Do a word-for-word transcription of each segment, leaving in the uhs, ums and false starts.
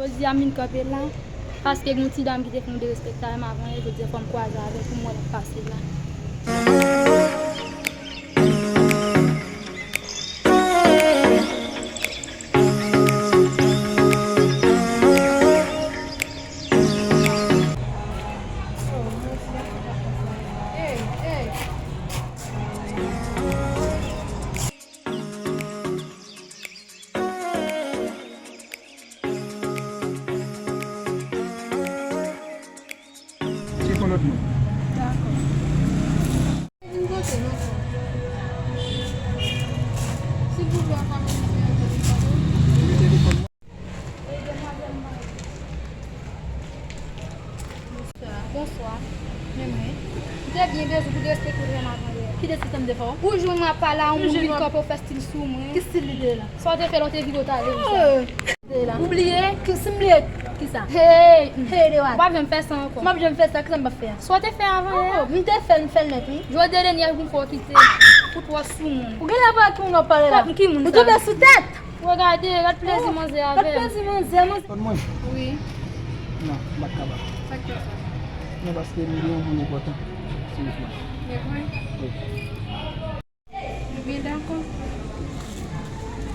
Jodi a m vin kanpe la, paske gen yon ti dam ki te fè yon derespektay m avan yè, jodi a fò m kwaze avè l pou m wè l ap pase la. Chèche yon lòt moun. Dakò. Vin kote nou. Silvouplè, ou ka mete nimewo telefòn ou? Nimewo telefòn mwen. Wi, demwazèl mwen. Bonswa. Men mwen. M te byen bezwen pou derespekte w vreman avan yè. Ki derespekte m te fè w? Ou jwenn mwen ap pale a yon moun vin kanpe w fè stil sou mwen. Ki stil li te ye la? Sa w te fè lè w te vire w t ale, wi, sa. Ou bliye? Ki, si m bliye, kisa? Hey! Hey, de wat? Ou p ap janm fè sa ankò. M p ap janm fè sa, kisa m p ap fè a? Sa w te fè avan yè? Oh, m te fè l, m fè l nèt, wi. Jodi a dènye pou m fè w kite. Ou twò sou moun. Ou gen rapò ak ki moun w ap pale la? Ki moun sa? Ou tonbe sou tèt! Ou gade, gad plezi manzè avè m. Gad plezi manzè, manzè. Konn mwen? Wi. Non, m pa t kapab. Sa k fè sa? Non, paske m gen yon moun enpòtan. Serye. Men vre? Wi. Ebyen, dakò.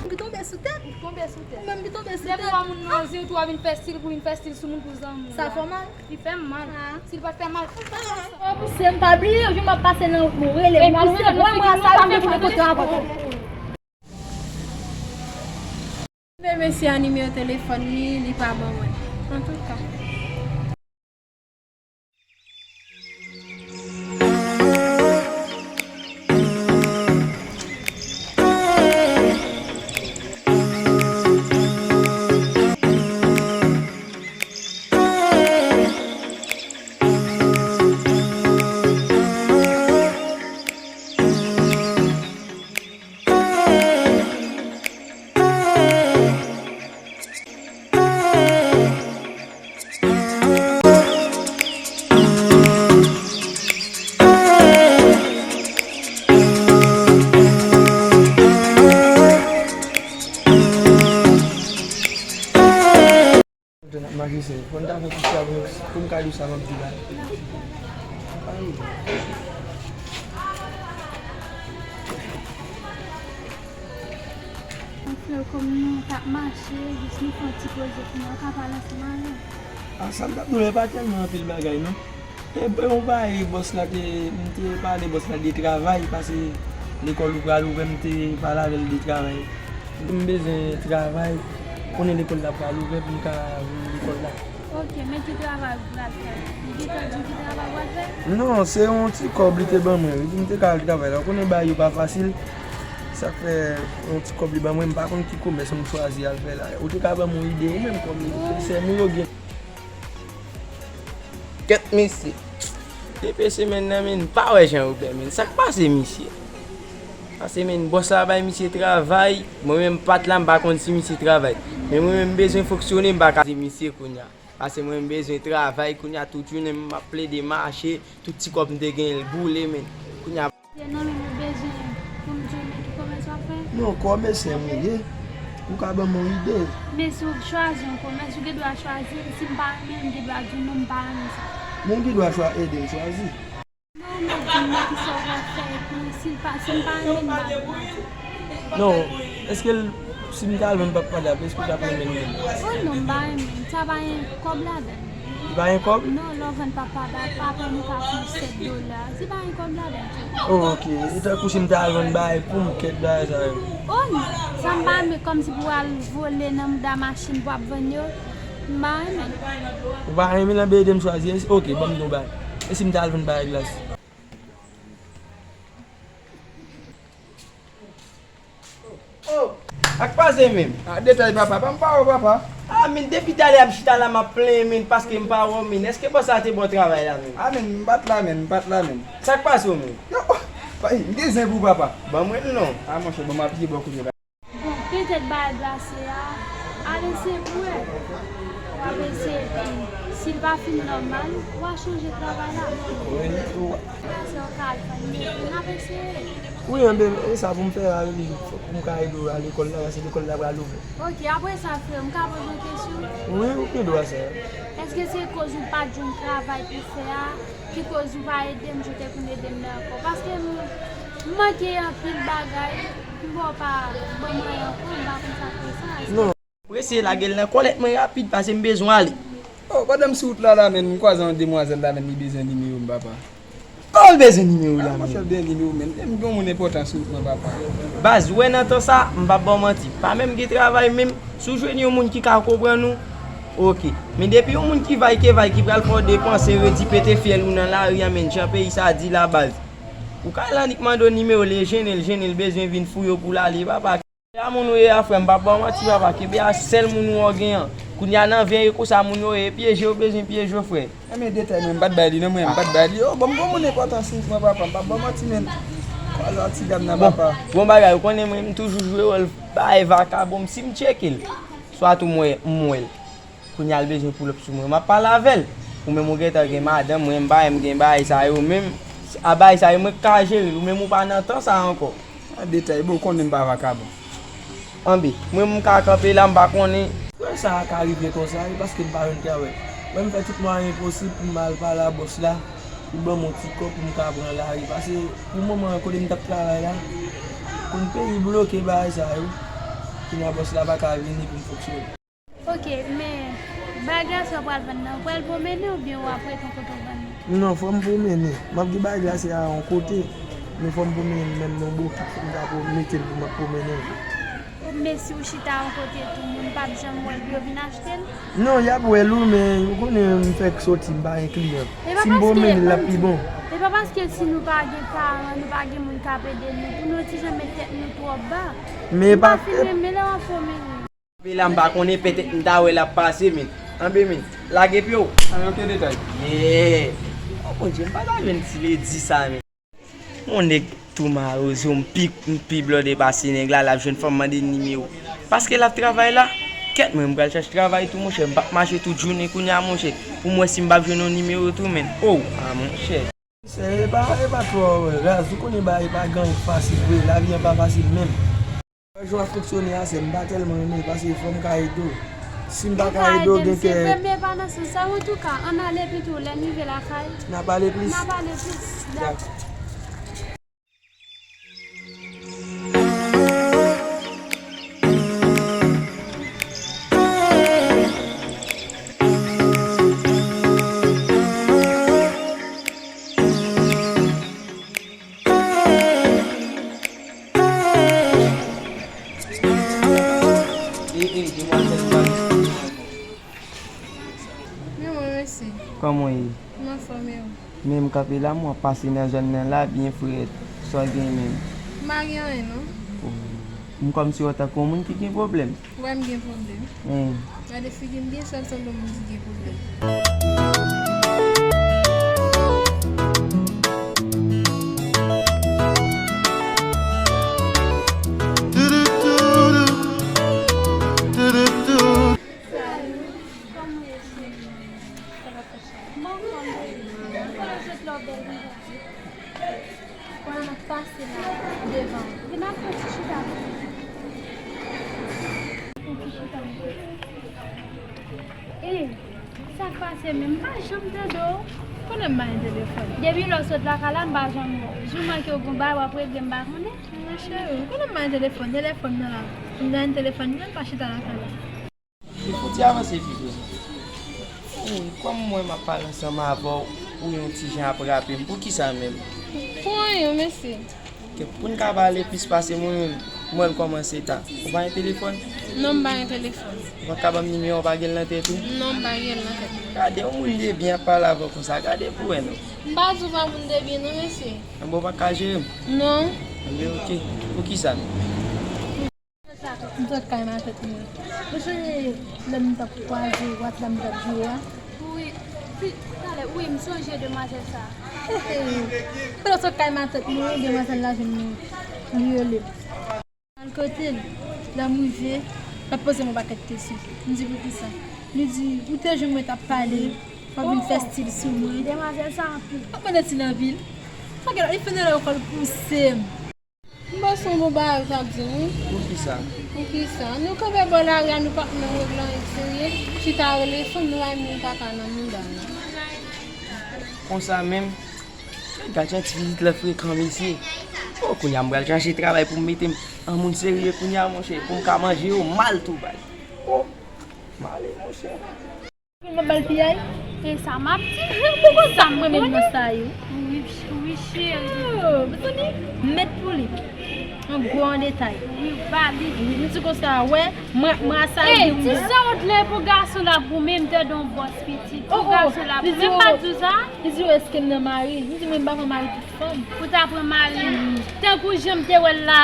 Ou ki tonbe sou tèt? Ou tonbe sou tèt. Ou menm ki tonbe sou tèt. Depi w wè moun nan zen, ou tou w ap vin fè stil pou vin fè stil sou moun pou zanmi w. Sa fè w mal? Li fè m mal. Si l pa t fè mal. Ou pouse m pa bliye, jou m ap pase nan wout mwen, rele m, pouse m, wè mwen sa, m te pou kote ankò. Mande mesye a nimewo telefòn li, li pa ban mwen. Antouka. Ap mache sèl. Fò n ta fè kouch la pou nou, pou m ka di w sa m ap di la. Anfen, kòm nou t ap mache, jis nou fè yon ti koze pou nou ka pale ansanm avè w. A, sa m t ap di w la, e pa tèlman anpil bagay, non. E, e, yon bagay bòs la te, m te pale bòs la de travay, pase lekòl ou pral ouvè, m te pale avè l de travay. M bezwen travay, konnen lekòl la pral ouvè pou m ka vin lekòl la. Ok, men ki travay ou pral fè? Li gentan di w ki travay w pral fè? Non, se yon ti kòb li te ban mwen, wi, pou m te ka al travay la. Ou konnen bagay yo pa fasil. Sa k fè yon ti kòb li ban mwen, m pa konn ki komès m chwazi al fè la. Ou te ka ban m yon ide, ou menm kòm sè nou yo gen. Kèt mesye. Depi semèn nan, men, m pa wè Jean Robert, men. Sa k pase misye? Pase, men, bòs la bay misye travay. Mwen menm, m pa t la, m pa konn si misye travay. Men mwen menm, m bezwen fonksyone, m pa ka di misye kounye a. Pase mwen, m bezwen travay kounye a, tout jounen, m ap plede mache, tout ti kòb m te genyen, l boule, men. Kounye a. Se nan men mwen bezwen pou m di w men ki komès w ap fè? Non, kòmèsè mwen ye. Ou ka ban m yon ide. Men si w chwazi yon komès, ou gen dwa chwazi l. Si m pa renmen l, m gen dwa di w non, m pa renmen sa. Men w gen dwa chwa-, ede m chwazi. Non, ou mèt di m nan kisa w pral fè epi si l pa, si m pa renmen l, m pa gen dwa di w. Non, èske l, si m ta al vann papa dap, èske w t ap renmen l menm? Oh non, m pa renmen l. Sa pa gen kòb ladan l. Li pa gen kòb? Non, lè w vann papa dap, apre nou ka fè yon sèt dola. Li pa gen kòb ladan l. Oh, ok. E tankou si m ta al vann bagay pou m kèt bagay sa yo. Oh non, sa m pa renmen kòmsi pou w al vole nan mouda machin pou w ap vann yo. M pa renmen. Ou pa renmen l, anben ede m chwazi. Ok, ban m di w bagay. E si m ta al vann bagay glas? Oh, ak pase menm. Ah, detay papa, pa m pa wè papa. Ah, men depi talè a m chita la, m ap plenyen, men, paske m pa wè w, men. Èske bòs la te ba w travay la, men? Ah, men, m pa t la, men, m pa t la, men. Sa k pase w, men? Yo, oh, pa, m gen zen pou papa. Ban mwen l non. Ah, monchè, bon, m ap pye bò kounye a. Bon, petèt bagay glase a, al eseye pou wè. W ap eseye epi Si l pa fin nòmal, w a chanje travay la. Wi, ou. Pase w ka al fè nimewo, n ap eseye. Wi, anben, e sa pou m fè a, wi. Fòk pou m ka ede w a lekòl la, paske lekòl la pral ouvè. Ok, apre sa, frè, m ka poze w kesyon? Wi, ou gen dwa sa. Èske se koz ou pa t jwenn travay pou fè a, ki koz ou pa ede m, jan w te konn ede m nan ankò? Paske m, m manke anpil bagay, m wè w pa ban m anyen ankò, m pa konn sa k fè sa. Non. Prese lage l nan kòlèt mwen rapid, paske m bezwen ale. Oh, pandan m sou wout la, la, menn, m kwaze yon demwazèl la, menn, li bezwen nimewo m, papa. Kòman l bezwen nimewo w la, menn? Monchè, l bezwen nimewo, menn. E m gen yon moun enpòtan sou wout mwen, papa. Baz, ou wè nan tan sa, m p ap ba w manti. Pa menm gen travay menm, si w jwenn yon moun ki ka konprann ou, ok. Men depi yon moun ki vay ke vay, ki pral fè w depanse, redi pete fyèl ou nan lari a, menn, jan peyi sa di la, baz. Ou ka al annik mande w nimewo, l e jennen, l jennen, l bezwen vin fouye w pou l ale, papa. A moun ou ye a, frè m, m p ap ba w manti, papa, kenbe a sèl moun ou wè w gen an. Kounye a nan vye konsa moun yo ye, pyeje, yo bezwen pyeje, frè. Enben detay mwen, m pa t bay li non, mwen, m pa t bay li. Oh, bon, m gon moun enpòtan sou mwen, papa, m p ap ba w manti, menn. Kwaze yon ti dam nan, papa. Bon bagay, ou konnen mwen, m toujou jwe wòl bay vakabon, si m tcheke l, swa tou m wè, m wè l. Kounye a l bezwen pull up sou mwen, m ap pale avè l. Ou menm ou gentan gen madanm, mwen m pa menm gen bagay sa yo menm. A bagay sa yo, mwen k ka jere l, ou menm ou pa nan tan sa ankò. An detay, bon, ou konnen m pa vakabon. Anben, mwen m ka kanpe la, m pa konnen. Frè, sa a ka rive konsa, wi, paske m pa jwenn travay. Mwen, m fè tout mwayen posib pou m al pale a bòs la, pou l ban m yon ti kòb pou m ka pran lari. Paske, pou moman an, kote m t ap travay la, konn peyi bloke bagay sa yo. Kounye a, bòs la pa ka vini pou m fonksyone. Ok, men bagay sa w pral vann nan, ou pral pwomennen oubyen w ap ret yon kote w vann li? Non, fò m pwomennen. M ap gen bagay glase a yon kote, men fò m pwomennen m menm nan yon bokit, fò m ka pwo-, mete l pou m ap pwomennen l. Men si w chita yon kote, tou moun p ap janm wè l pou yo vin achte l? Non, y ap wè l wi, men ou konnen m fèk soti, m pa gen kliyan. Si m pwomennen l, l ap pi bon. E pa paske si nou pa gen paran, nou pa gen moun k ap ede nou, pou nou ti jan met tèt nou twò ba. Men e pa, nou pa fin renmen lè w ap pwomennen. Pe la m pa konnen, petèt m ta wè l ap pase, men. Anben, men, lage pye w. Ay, ok, detay. Yeah. Oh, Bondye, m pa ta jwenn ti ledi sa, men. Yon nèg tou mawozo, m pi, m pi blòdè pase nèg la, l ap jwenn fanm mande nimewo. Paske l ap travay la. Kèt mwen, m pral chèche travay tou, monchè. M p ap mache tout jounen kounye a, monchè. Pou m wè si m p ap jwenn yon nimewo tou, men. Oh, a, monchè. Sè, e pa, e pa twò raz, ou konnen bagay pa gen anyen ki fasil vre, lavi an pa fasil menm. Jan w ap fonksyone a, sè, m pa tèlman renmen l, paske fò m ka ede w. Si m pa ka ede w, gen kè. Se vre, men pa nan sans sa, antouka, ann ale pito, lè n rive lakay, n a pale plis. N a pale plis. Dakò. E, e, demwazèl, demwazèl. Men mwen, mesye. Kòman w ye? M anfòm, e ou? Men m kanpe la, m wè w ap pase nan zòn nan la, byen frèt. Sa w gen menm? M pa gen anyen, non. Oh. M kòmsi wè w tankou yon moun ki gen pwoblèm. Ou wè m gen pwoblèm. Hmm. Gade figi m byen, sa l sanble yon moun ki gen pwoblèm. Salut. Kòman w ye, cheri? Sa va, cheri? M anfòm, baby. Kote w sot la, w bèl konsa? Mwen ap pase la devan. Vin al pran ti chita pou mwen. Pran ti chita. Ey, sa k pase menm? M pa janm tande w. Konnen m pa gen telefòn. Depi lè w sot lakay la, m pa janm wè w. Jou manke w gon bagay w ap regle, m pa konnen. Monchè, ou konnen m pa gen telefòn. Telefòn nan la. M gen telefòn, m menm pa chita lakay la. Li fouti avanse, fi frè. Ey, kòm m wè m ap pale ansanm avè w, ou yon ti jan ap rape m. Poukisa menm? Pou anyen, mesye. Ke pou n ka pale plis pase mwen menm, m wè l kòmanse ta. Ou pa gen telefòn? Non, m pa gen telefòn. Ou pa ka ban m nimewo w, pa gen l nan tèt ou? Non, m pa gen l nan tèt mwen. Gade yon moun de byen ap pale avè w konsa, gade pou wè non. M pa di w pa moun de byen non, mesye. Anben w pa ka jere m? Non. Anben ok. Poukisa menm? M sot kay matant mwen. Ou sonje lè m t ap kwaze w ap la m t ap jwe a? Wi, pi, talè, wi, m sonje demwazèl sa. Kote w sot kay matant mwen, demwazèl la jwenn mwen, li rele m. Al kote l, lè m rive, l ap poze m yon pakèt kesyon. M di poukisa? Li di, ou te jwenn mwen t ap pale, Ap vin fè stil sou mwen. Demwazèl sa anpil. Ap mande ti nan vil. Fòk li fè nan lekòl pouse m. M panse yon bon bagay ou t ap di, wi. Poukisa? Poukisa? Nou kanpe bò lari a, nou pa nan regle anyen serye. Chita rele fanm nou, pa moun kaka nan mouda nou. Konsa menm, gad jan ti pitit la frekan, mesye. O, kounye a m pral chache travay pou m mete m an moun serye kounye a, monchè, pou m ka manje yo mal tou, baz. O, m ale, monchè. M ap ba l piyay. E sa m ap di. Ou konn sa m renmen nan sa yo. Wi, wi, cheri. Oh, ou tande? Met pou li. An gwo, an detay. Wi, valid. Wi, m di konsa, wè, mwen, mwen a sa yo. Ey, ti sanwont la pou gason l ap goumen, m tande yon bòs pitit. Pou gason l ap goumen, m pa di w sa? Li di, èske m nan mari? M di, men m pa pran mari tout fanm. Ou ta pran mari. Tankou jan m te wè l la,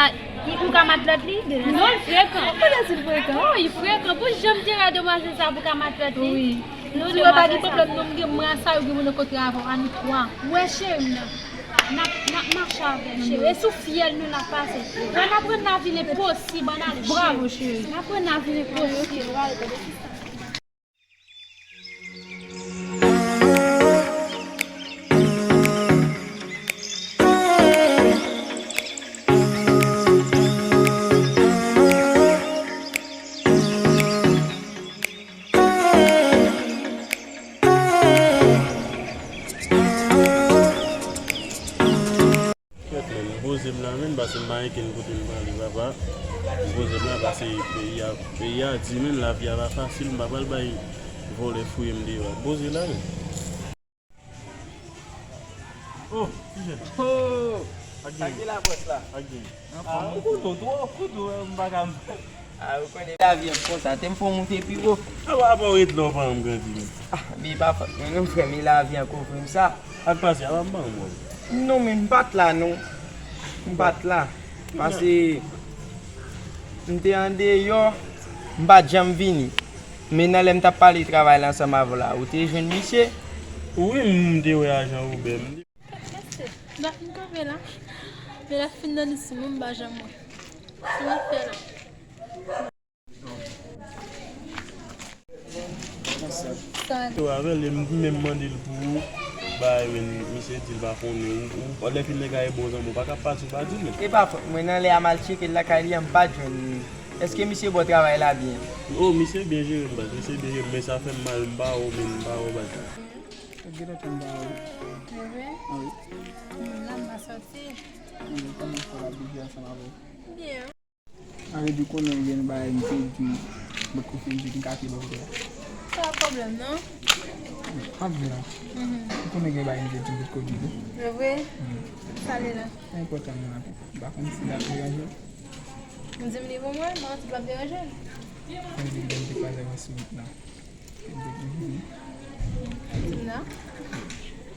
li, ou ka matlòt li? Non, l frekan. Ou konnen si l frekan? Oh, li frekan. Pou jan m te wè demwazèl sa pou ka matlòt li. Wi. Non, si w pa gen pwoblèm, non, m gen mwen a sa yo gen moun nan kontre avè w, a nou twa. Wè, cheri m nan. N ap, n ap mache avè l, cheri. E sou fyèl nou n ap pase. Ann aprann lavi l enposib, ann ale, cheri. Bravo, cheri. N aprann lavi l enposib. Kèt, men, m poze m la, men, paske m pa gen kenn kote m prale, papa. M poze m la, paske peyi a, peyi a di, men, lavi a pa fasil, m pa pral bay vòlè fouye m deyò a. M poze la, men. Oh, ti jèn. Oh! Ak sa gen? Sa ki la pòs la? Ak gen? Anfòm, ou koute w twò, ou koute w, m pa ka. Ah, ou konnen lavi an konsa, te m fè w moute pi wo. Apa, apa w ret la, ou pa janm grandi menm. Ah, men pa fòt mwen non, frè m, e lavi an k ofri m sa. Ak pase, apa m pa janm wè w? Non, men m pa t la non. M pa t la. Pase m te andeyò, m pa t janm vini. Men nan lè m t ap pale travay la ansanm avè w la, ou te jwenn misye? Wi, m te wè ajan Wobè. M te Mesye, m kanpe la. Men l ap fin nan li sou mwen, m pa janm wè. Sa m ap fè la? Sa. Yo avè l, e m menm mande l pou ou. Bay, men misye di l pa konnen ou, ou. Lè fin nèg la e bon zanmi w, pa ka pati w pa di l. E pa fòt mwen, nan lè a m al tcheke l lakay li a, m pa t jwenn li. Èske misye ba w travay la byen? Oh, misye byen jere m, baz. Misye byen jere m, men sa fè m mal, m pa wè w, men m pa wè w, baz. Ou gentan tann ba ou. Bebe? Ah wi. Moun nan pa sòti. Mwen kòman fè la bouji ansanm avè w? Byen. Sa vle di konnen gen bagay m te di w, m potko fin di, m ka kite bò kote a. Sa pa pwoblèm non. M ap vin la. Mhm. Ou konnen gen bagay m te di m potko di tou. Se vre? Mhm. Sa li la? Sa enpòtan non anpil. M pa konn si l ap deranje w. M di m li pou mwen, m pa konn si l ap deranje l. Mwen di m te kwaze avè w sou wout la. Di m non.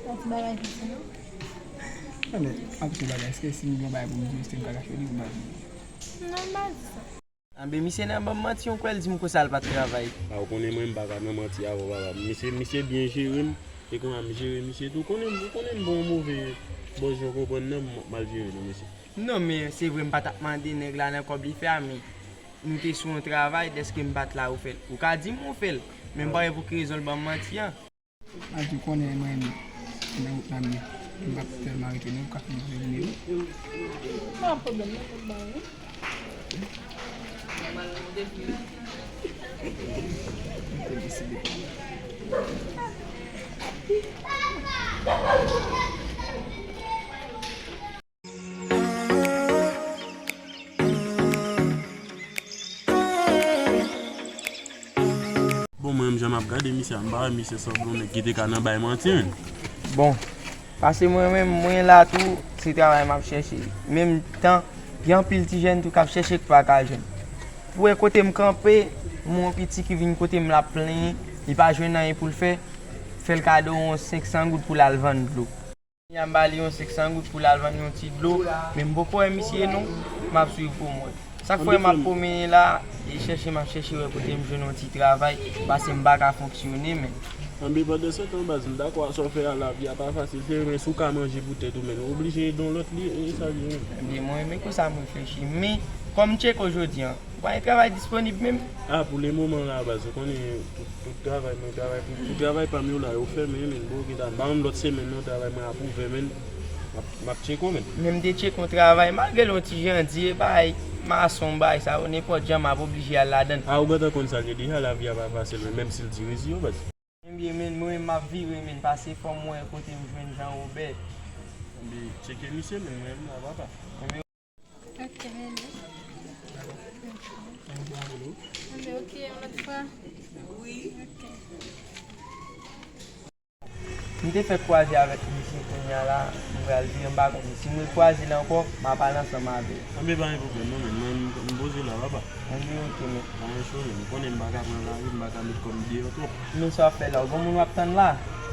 Yon ti bagay piti non. Tande, yon ti bagay, èske si m gen yon bagay pou m di w, èske m ka kache w li pou m pa di w? Non, m pa di sa. Anben, misye nan ban m manti, yon kwè l di m konsa l pa t travay. A, ou konnen mwen, m pa ka nan manti avè w, papa. Misye, misye byen jere m, e kounya m jere misye tou. Ou konnen, ou konnen m pa yon move bòs, jan w konprann nan, m mal jere non, mesye. Non, men se vre m pa t ap mande nèg la nan kòb li fè a, men nou te sou yon travay, dèske m pa t la ou fè l. Ou ka di m ou fè l, men m pa wè pou ki rezon l ban m manti an. Anti konnen mwen nan wout la, men m p ap tèlman rete non, ou ka fin voye nimewo. Pa pwoblèm, non, m ap ba w, wi. Bon, mwen menm jan m ap gade misye a, m pa wè misye sanble yon nèg ki te ka nan bay manti, menn. Bon, pase mwen menm, mwen la tou, se travay m ap chèche. Menm tan, gen anpil ti jèn tou k ap chèche k pa ka jwenn. Pou wè kote m kanpe, m wè yon piti ki vin kote m l ap plenyen, li pa jwenn anyen pou l fè, fè l kado yon senk san goud pou l al vann dlo. Kounya m ba li yon senk san goud pou l al vann yon ti dlo, men m poko wè misye non, m ap swiv pou m wè. Sak fè m ap pwomennen la, e chèche m ap chèche wè kote m jwenn yon ti travay, paske m pa ka fonksyone, men. Anben, pandan se tan, baz, m dakò a sa w fè a, lavi a pa fasil, se vre, men si w ka manje pou tèt ou, men ou oblije ede yon lòt, li, e sa li ye. Ebyen, mwen, men konsa m reflechi, men kòm m tcheke w jodi a, Pa gen travay disponib menm. Ah, pou le moman la, baz, ou konnen tout, tout travay mwen, travay pou, tout travay pa m yo la, yo fèmen, men bon, gen ta, m pa konn lòt semèn nan, travay mwen apwouve, men m ap, m ap tcheke w, men. Men m te tcheke yon travay, malgre l yon ti jan di, e bay mason, bay sa yo, nenpòt jan, m ap oblije al ladan l. Ah, ou gentan konn sa l ye deja, lavi a pa fasil, men menm si l di rezi yo, baz. Ebyen, men, mwen, m ap vire, men, pase fò m wè kote m jwenn Jean Robert. Ebyen, tcheke misye, men, mwen, m la, papa. Ebyen, Ok, men. Anben, ok, yon lòt fwa. Wi. Ok. M te fèk kwaze avèk misye kounye a la, m pral vire, m pa konnen. Si m rekwaze l ankò, m ap al ansanm avè l. Anben, pa gen pwoblèm, non, men mwen, m, m poze la, papa. Anben, ok, men. Pa gen cho, men. M konnen m pa ka pran lari, m pa ka met kò m deyò twòp. Men sa w ap fè la, ou gen moun w ap tann la?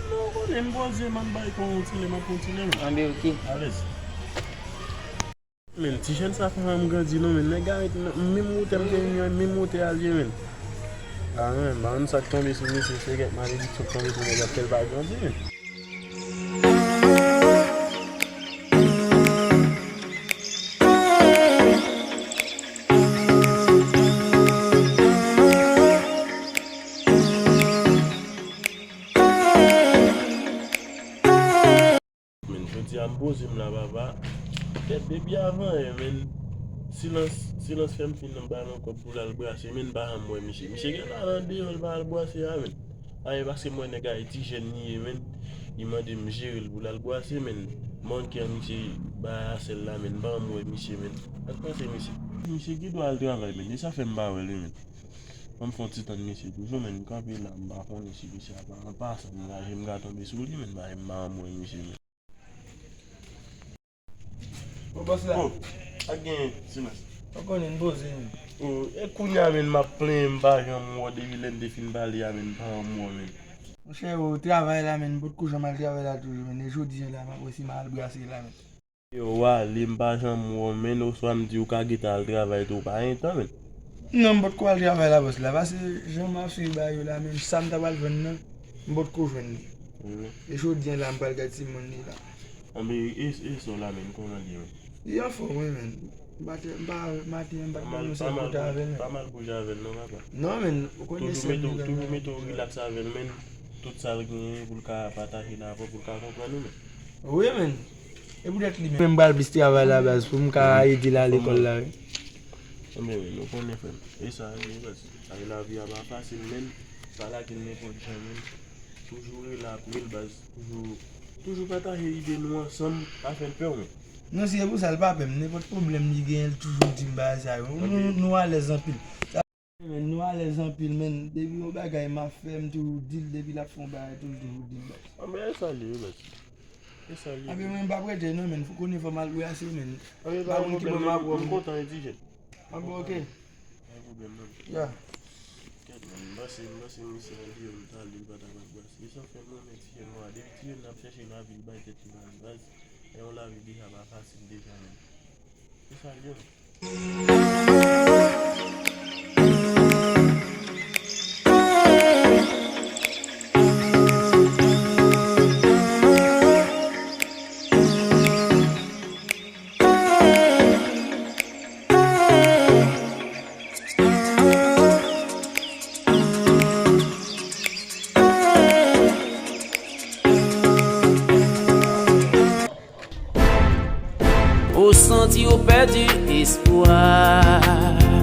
Non, ou konnen m poze, m ap bay kò yon ti lè, m ap pran yon ti lè, men. Anben, ok. Alèz. Men, ti jèn sa fè m grandi non, men nèg arete nan menm wotè m te vin yo, menm wotè a l ye, men. Ah, men, m pa konn sa k tonbe sou misye, se kèk malediksyon k tonbe sou nèg la, fè l pa grandi, men. Men, jodi a m poze m la, papa. Tèt depi avan yè, men. Silans, silans fè m fin nan ba l yon kòb pou l al brase, men, m pa janm wè misye. Misye gentan al andeyò, l pa al brase a, men. A, e paske m wè nèg a e ti jèn li ye, men. Li mande m jere l pou l al brase, men. Manke an misye bay a sèl la, men. M pa janm wè misye, men. Sa k pase, misye? Misye ki dwe al travay, men. E sa fè m pa wè l, men. Ban m fè yon ti tann misye toujou, men. M kanpe la, m pa konnen si misye ap an pasan, m ka, m ka tonbe sou li, men. M pa, m pa janm wè misye, men. Bon, bòs la. Oh, ak gen silans. Ou konnen n poze, men. Oh, e kounye a, men, m ap plenyen, m pa janm wè depi lè n te fin pale a, men, m pa janm wè, men. Monchè, o, travay la, men, m potko janm al travay la toujou, men. E jodi a la, m ap wè si m al brase la, men. Yo, w ale, m pa janm wè w, men, oswa m di w ka gentan al travay tou, w pa gen tan, men. Non, m potko al travay la, bòs la, paske jan m ap swiv bagay yo la, men, sa m ta pral vann nan, m potko jwenn li. Mhm. E jodi a la, m pral gad si m jwenn li la. Anben, e, e sè w la, men, kòman l ye, men? Li anfòm, wi, men. M pa te, m pa, maten an, m pa t ban nou sèl kote avè l, men. Pa mal bouje avè l, non, papa. Non, men, ou konnen sè m li la. Toujou mete w rilaks avè l, men. Tout sa l genyen pou l ka pataje l avè w, pou l ka konprann ou, men. Wi, men. E poutèt li menm, m pral plis travay la, baz, pou m ka ede l al lekòl la, wi. Anben, men, nou konnen, frè m. E sa, wi, baz. Ay, lavi a pa fasil, men. Pa lage l nenpòt jan, men. Toujou rele ak wi l, baz. Toujou, toujou pataje ide nou ansanm, pa fè l pè w, men. Non, se pou sa l pa pè m. Nenpòt pwoblèm li genyen, l toujou di m bagay sa yo. Nou, nou alèz anpil. Men, nou alèz anpil, men. Depi yon bagay m ap fè, m toujou di l. Depi l ap fè yon bagay tou, m toujou di l, baz. Anben, e sa l ye, baz. E sa l ye. Anben, mwen, m p ap rete, non, men. Fò konnen fò m al brase, men. Anben, pa gen pwoblèm, non, m kontan, wi, ti jèn. Anben, ok. Pa gen pwoblèm, non. Ya. Kèt, men, m panse, m panse misye andeyò, m t ale, li pa ta pral brase. E sa fè m renmen ti jèn, mwen, depi ti jèn ap chèche lavi, li bay tèt li mal, baz. E yon lavi deja pa fasil deja, men. E sa l ye, men. Ou santi ou pèdi espwa.